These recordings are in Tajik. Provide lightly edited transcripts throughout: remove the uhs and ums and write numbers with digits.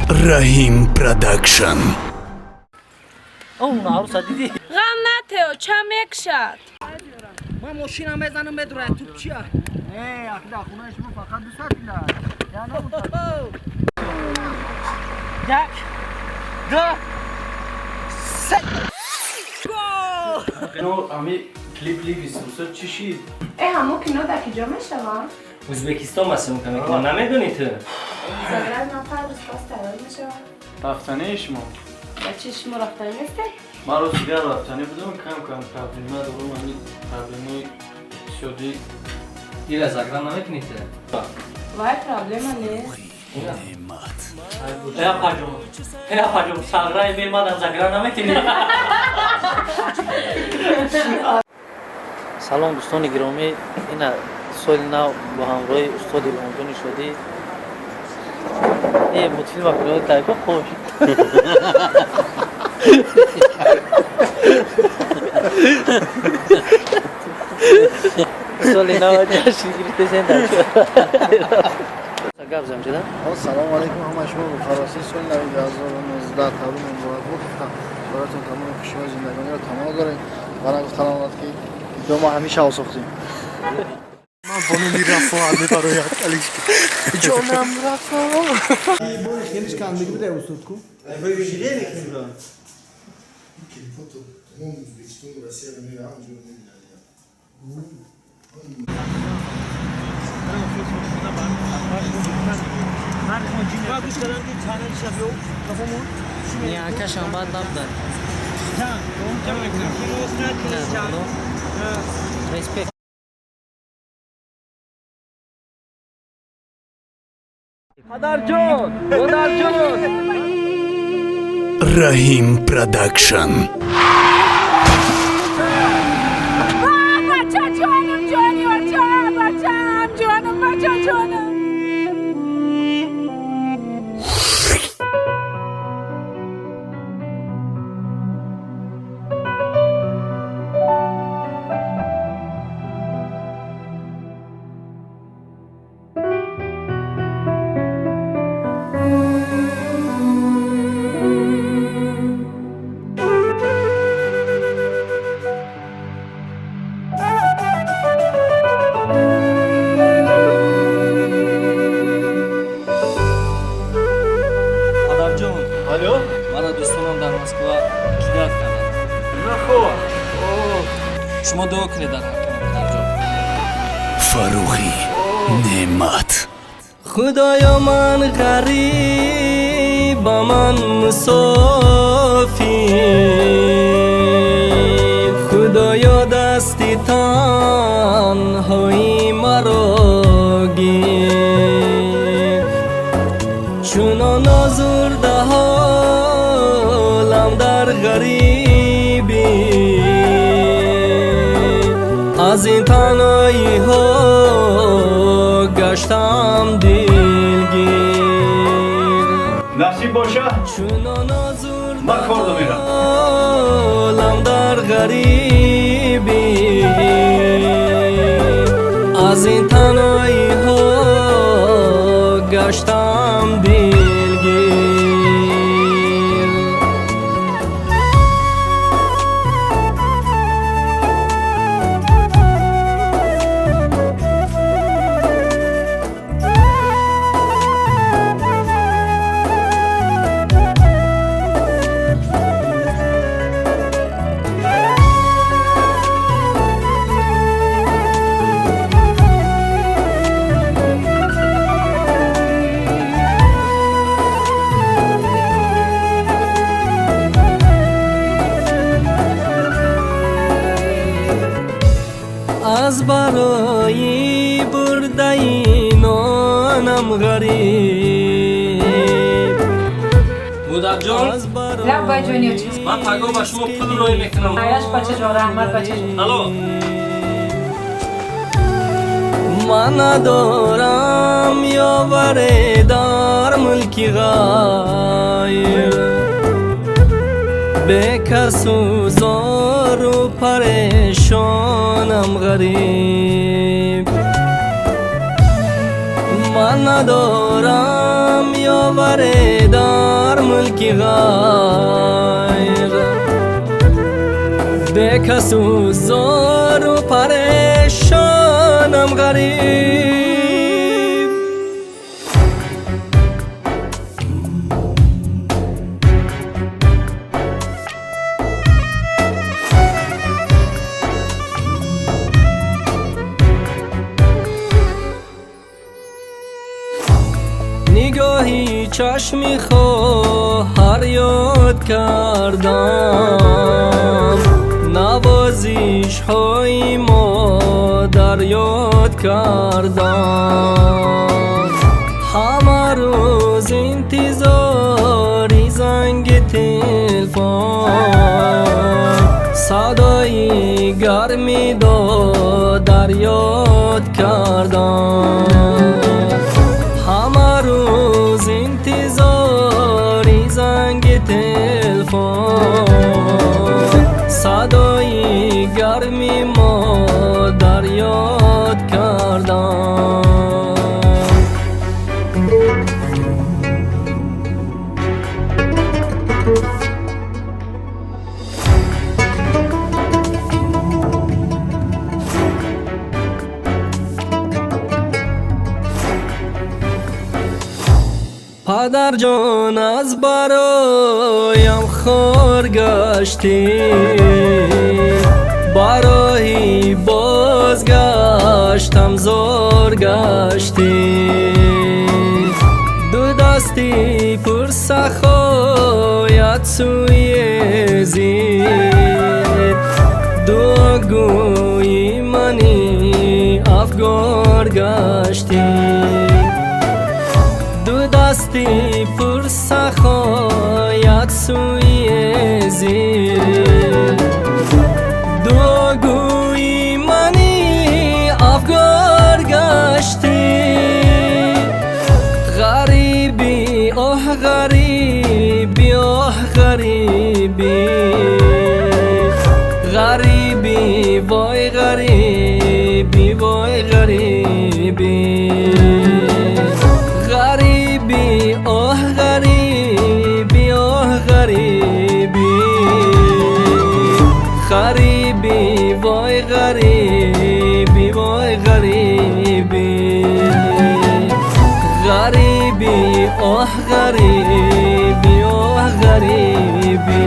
Раҳим Продакшн. Ғам натео, ча мекшад? Ман мошина мезанам, медурад, туп чия? Не, акида хонаи шумо фақат 200 кила. Як, ду, се. Гол! Ами клип лиги сусо чӣ шид? Э, ҳамо кино дар киҷо мешавад? Ӯзбекистон басимка мекунам, намедонӣ ту? Заград нафар рӯз пас тайёр мешавад. Рафтании шумо? Ба чи шумо рафтанӣ нестед? Ман рӯз дигар рафтанӣ будам, кам кам проблема дорам, ами проблемаи иқтисодӣ. Ира загран намекунӣ ту? Вай, проблема нест. Неъмат. Э, апаҷон, э, апаҷон, саграи мемадам, загран намекунӣ? Салом, дӯстони гиромӣ, ина соли нав бо ҳамроҳи устод Илҳомҷони Шодӣ е мультфилма кинои тайко хош. Соли нав ҷашн гирифтесен дар гап замҷида. Салом алейкум ҳама шумо, ба фаросии соли нави 2019 табрик муборакбод гуфтам. Бароятон тамоми хушиҳои зиндагониро таманно дорем ва нагуфтан омад, ки дома ҳамеша осохтем. Ман бо номи Рафоат мебарояд. Ҷонам Рафоат. Бори хелиш кандагӣ буда, устод, ку? Клипото тамоми Ӯзбекистону Россияро меравам, ҷо мебинам. Якашам баъд набудан. Респект. Падарҷон, модарҷон. Раҳим Продакшн. Бача ҷонам, ҷони оча, бачам, ҷонам, бача ҷонам. Падарҷон. Алло. Мана дӯстонам дар Москва кидат карданд. Нахо. Шумо дуо кунед дар ҳаққи ман, падарҷон. Фаррухӣ Неъмат. Худоё, ман ғариб, ман мусофир, Худоё, дасти танҳои маро гир. Чунон озурда ҳолам дар ғарибӣ, аз ин танҳоиҳо гаштам дилгир. Насиб боша. Чунон озурда Ман кор домерам. ҳолам дар ғарибӣ, аз ин танҳоиҳо гаштам дилгир. Аз барои бурдаи нонам ғариб. Модарҷон. Лаббай, ҷони оча. Ман пагоҳ ба шумо пул роҳӣ мекунам. Аяш, бачаҷон, раҳмат, бачаҷон. Алло. Ман надорам ёваре дар мулки ғайр, бекасу зору парешонам ғариб. Ман надорам ёваре. ки ғайр. Бекасу зору парешонам ғариб. Нигоҳи чашми хоҳар ёд кардам, навозишҳои модар ёд кардам. Ҳама рӯз интизори занги телефон, садои гарми додар ёд кардам. Ҳама рӯз интизори занги телефон, садои гарми модар ёд кардам. Падарҷон, аз бароям хор гаштӣ, барои бозгаштам зор гаштӣ. Ду дасти пурсахоят сӯи зид, дуогӯи мани афгор гаштӣ. Ду дасти пурсахоят сӯи зид, дуогӯи мани афгор гаштӣ. Ғарибӣ, оҳ ғарибӣ, оҳ ғарибӣ, ғарибӣ, вой ғарибӣ, вой ғарибӣ. Ғарибӣ, оҳ ғарибӣ, оҳ ғарибӣ, ғарибӣ, вой ғарибӣ, вой ғарибӣ. Ғарибӣ, оҳ ғарибӣ, оҳ ғарибӣ.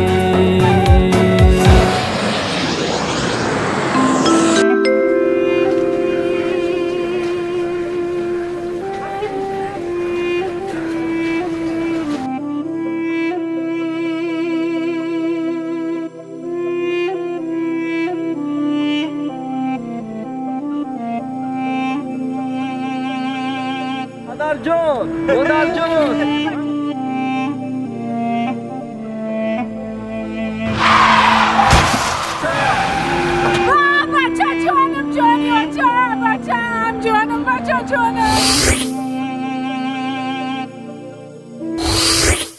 Падарҷон, модарҷон. Бача ҷонам, ҷони оча, бачам ҷонам, бача ҷонам.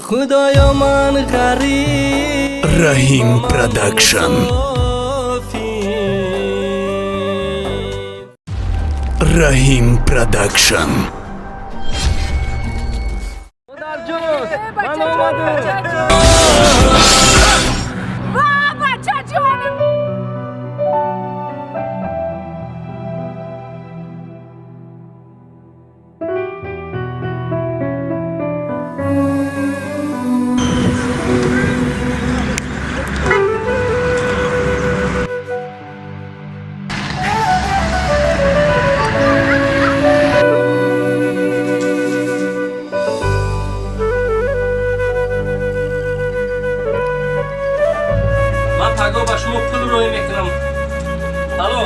Худоё, ман ғариб. Раҳим Продакшн. Раҳим Продакшн. Модарҷон, Бача ман ҷонам, омадам. бача ҷон. Ва бача ҷонам. Ман пагоҳ ба шумо пул роҳӣ мекунам. Алло.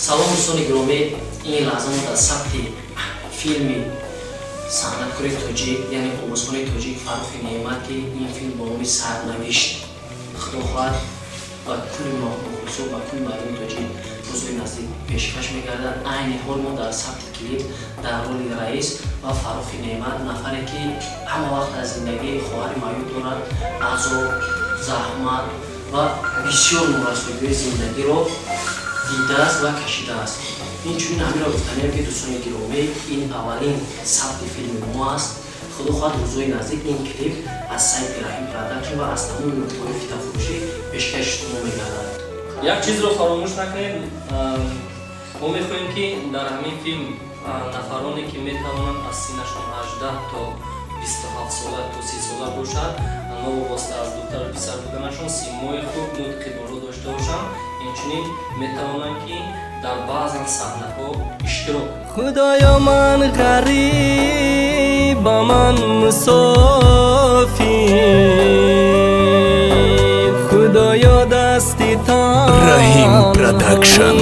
Салом, дӯстони гиромӣ, ин лаҳза мо дар сабти филми санъаткори тоҷик, яъне овозхони тоҷик Фаррухи Неъмат, ки ин филм бо номи Сарнавишт, худо хоҳад, ба кулли мухлисо, ба кулли мардуми тоҷик рӯзҳои наздик пешкаш мегардад. Айни ҳол мо дар сабти клип дар роли раис ва Фаррухи Неъмат, нафаре ки ҳама вақт дар зиндагии хоҳари маъюб дорад, азоб, заҳмат ва бисёр норасоиҳои зиндагиро дидааст ва кашидааст. Инчунин ҳаминро гуфтаниям, ки, дӯстони гиромӣ, ин аввалин сабти филми мо аст. Худо хоҳад, рӯзҳои наздик ин клип аз сайти Раҳим Продакшн ва аз тамоми нуқтаҳои фитафурӯшӣ пешкаши шумо мегардад. Як чизро фаромӯш накунед. Мо мехоҳем, ки дар ҳамин филм нафароне, ки метавонанд аз синнашон 18 то 27 сола то 30 сола бошад, новобаста аз духтару писар буданашон, симои хуб, нутқи боро дошта бошанд, инчунин метавонанд, ки дар баъзан саҳнаҳо иштирок кунанд. Худоё, ман ғариб, ман мусофир, Худоё, дасти Раҳим Продакшн.